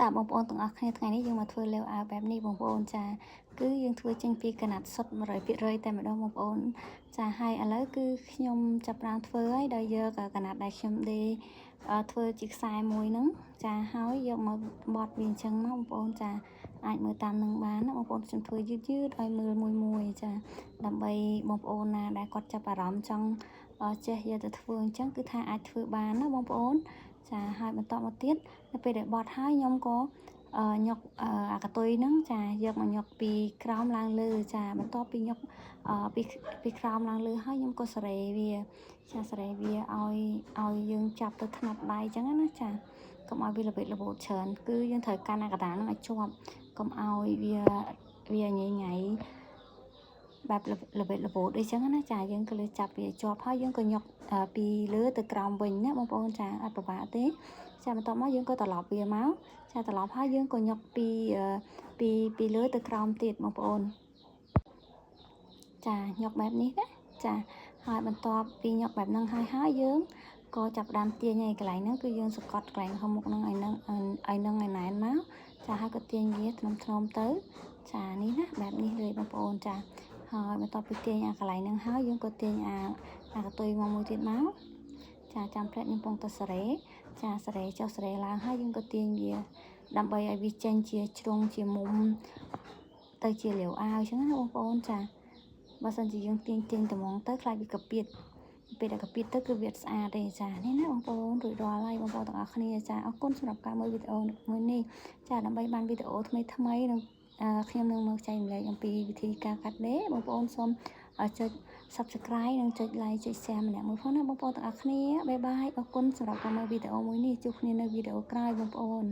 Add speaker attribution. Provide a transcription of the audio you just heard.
Speaker 1: តើបងប្អូនទាំងអស់គ្នាថ្ងៃនេះយើងមកធ្វើលាវអាវបែបនេះបងប្អូនចាគឺយើងធ្វើចេញពីកណាត់សុទ្ធ100%តែម្ដងបងប្អូនចាហើយឥឡូវគឺខ្ញុំចាប់ផ្ដើមធ្វើហើយដោយយកកណាត់ដែលខ្ញុំដេរធ្វើជាខ្សែមួយហ្នឹងចាហើយយកមកបត់វាអញ្ចឹងមកបងប្អូនចាអាចមើលតាមនឹងបានណាបងប្អូនខ្ញុំធ្វើយឺតយឺតឲ្យមើលមួយមួយចាដើម្បីបងប្អូនណាដែលគាត់ចាប់អារម្មណ៍ចង់ចេះយកទៅធ្វើអញ្ចឹងគឺថាអាចធ្វើបានណាបងប្អូនចាហើយបន្តមកទៀតនៅពេលដែលបត់ហើយខ្ញុំក៏ញុកអាកតុយហ្នឹងចាយកមកញុកពីក្រោមឡើងលើចាបន្ទាប់ពីញុកពីក្រោមឡើងលើហើយខ្ញុំក៏សេរីវាចាសេរីវាឲ្យយើងចាប់ទៅថ្នាប់ដៃអញ្ចឹងណាចាកុំឲ្យវាល្បិចរបូតច្រើនគឺយើងត្រូវកាន់អាកដាហ្នឹងឲ្យជាប់កុំឲ្យវាញ៉ៃញ៉ៃបែបល្បិចរបូតអីចឹងណាចាយើងក៏លើចាប់វាជាប់ហើយយើងក៏ញុកពីលើទៅក្រោមវិញណាបងប្អូនចាអត់ពិបាកទេចាបន្ទាប់មកយើងក៏ត្រឡប់វាមកចាត្រឡប់ហើយយើងក៏ញុកពីលើទៅក្រោមទៀតបងប្អូនចាញុកបែបនេះណាចាហើយបន្ទាប់ពីញុកបែបហ្នឹងហើយហើយយើងក៏ចាប់ផ្ដើមទាញហើយកន្លែងហ្នឹងគឺយើងសកត់កន្លែងខាងមុខហ្នឹងឲ្យនឹងឲ្យណែនមកចាហើយក៏ទាញវាធ្នមធ្នមទៅចានេះណាបែបនេះเลยបងប្អូនចាហើយបន្ទាប់ពីទាញអាកន្លែងហ្នឹងហើយយើងក៏ទាញអាកតុយមកមួយទៀតមកចាចាំផ្លែខ្ញុំពងទៅសារ៉េចាសារ៉េចុះសារ៉េឡើងហើយយើងក៏ទាញវាដើម្បីឲ្យវាចេញជាជ្រុងជាមុំទៅជាលាវអាវអញ្ចឹងណាបងប្អូនចាបើសិនជាយើងទាញទាញត្មងទៅខ្លាចវាកពៀតពេលដែលកពៀតទៅគឺវាស្អាតទេចានេះណាបងប្អូនរួចរាល់ហើយបងប្អូនទាំងអស់គ្នាចាអរគុណសម្រាប់ការមើលវីដេអូមួយនេះចាដើម្បីបានវីដេអូថ្មីថ្មីនឹងខ្ញុំនឹងមកចែករំលែកអំពីវិធីការកាត់ដេរបងប្អូនសូមចុច Subscribe និងចុច Like ចុច Share ម្នាក់មួយផងណាបងប្អូនទាំងអស់គ្នាbye bye អរគុណសម្រាប់ការមើលវីដេអូមួយនេះជួបគ្នានៅវីដេអូក្រោយបងប្អូន។